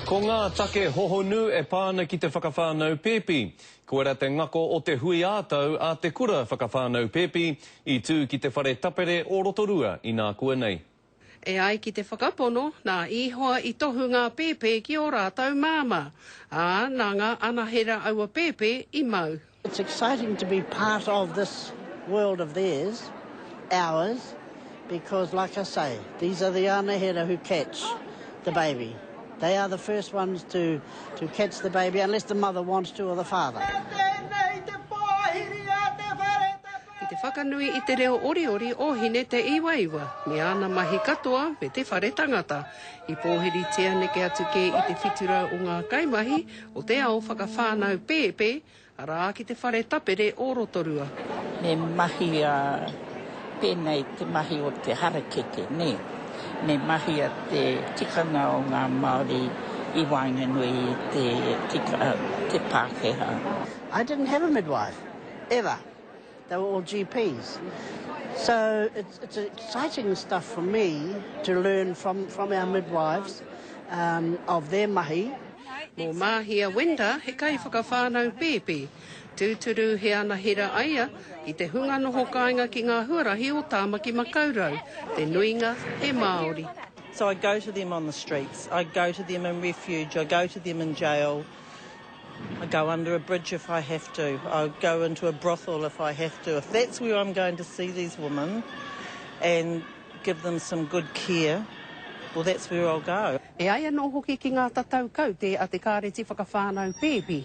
Ko ngā take hohonu e pā ana ki te whakawhānau pēpi. Koira te ngako o te hui ā-tau a Te Kura Whakawhānau Pēpi i tū ki te Whare Tapere o Rotorua inākuanei. E ai ki te whakapono, nā Ihoa i tohu ngā pēpē ki ō rātou māmā, ā, nā ngā anahera aua pēpē i mau. It's exciting to be part of this world of theirs, ours, because like I say, these are the anahera who catch the baby. They are the first ones to, to catch the baby unless the mother wants to or the father. Ki te whakanui i te reo oriori o Hine Te Iwaiwa me āna mahi katoa me te whare tangata. I pōhiritia neke atu kē i te 700 o ngā kaimahi o te ao whakawhānau pēpē, arā ki te whare tapere o Rotorua. Me mahia pēnei te mahi o te harakeke, nē? Me mahia te tikanga o ngā Māori i waenganui i te tika, te Pākehā. I didn't have a midwife, ever. They were all GPs. So it's, it's exciting stuff for me to learn from, from our midwives um, of their mahi. Mō Māhia Winder, he kaiwhakawhānau pēpi. Tūturu he anahera a ia i te hunga noho kāinga ki ngā huarahi o Tāmaki Makaurau, te nuinga he Māori. So I go to them on the streets, I go to them in refuge, I go to them in jail, I go under a bridge if I have to, I go into a brothel if I have to. If that's where I'm going to see these women and give them some good care, well that's where I'll go. E ai anō hoki ki ngā tatau kaute a te Kāreti Whakawhānau Pēpi,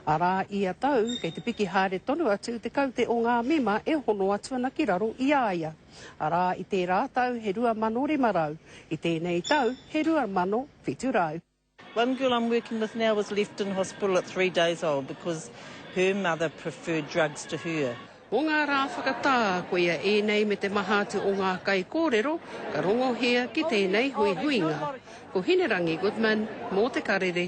arā, ia tau kei te piki haere tonu atu te kaute o ngā mema e hono atu ana ki raro i a ia. Arā, i tērā tau he 2,500, i tēnei tau he 2,700. One girl I'm working with now was left in hospital at three days old because her mother preferred drugs to her. Mō ngā rā whakatā, koia ēnei me te maha atu o ngā kaikōrero ka rongohia ki tēnei huihuinga. Ko Hinerangi Goodman mō Te Karere.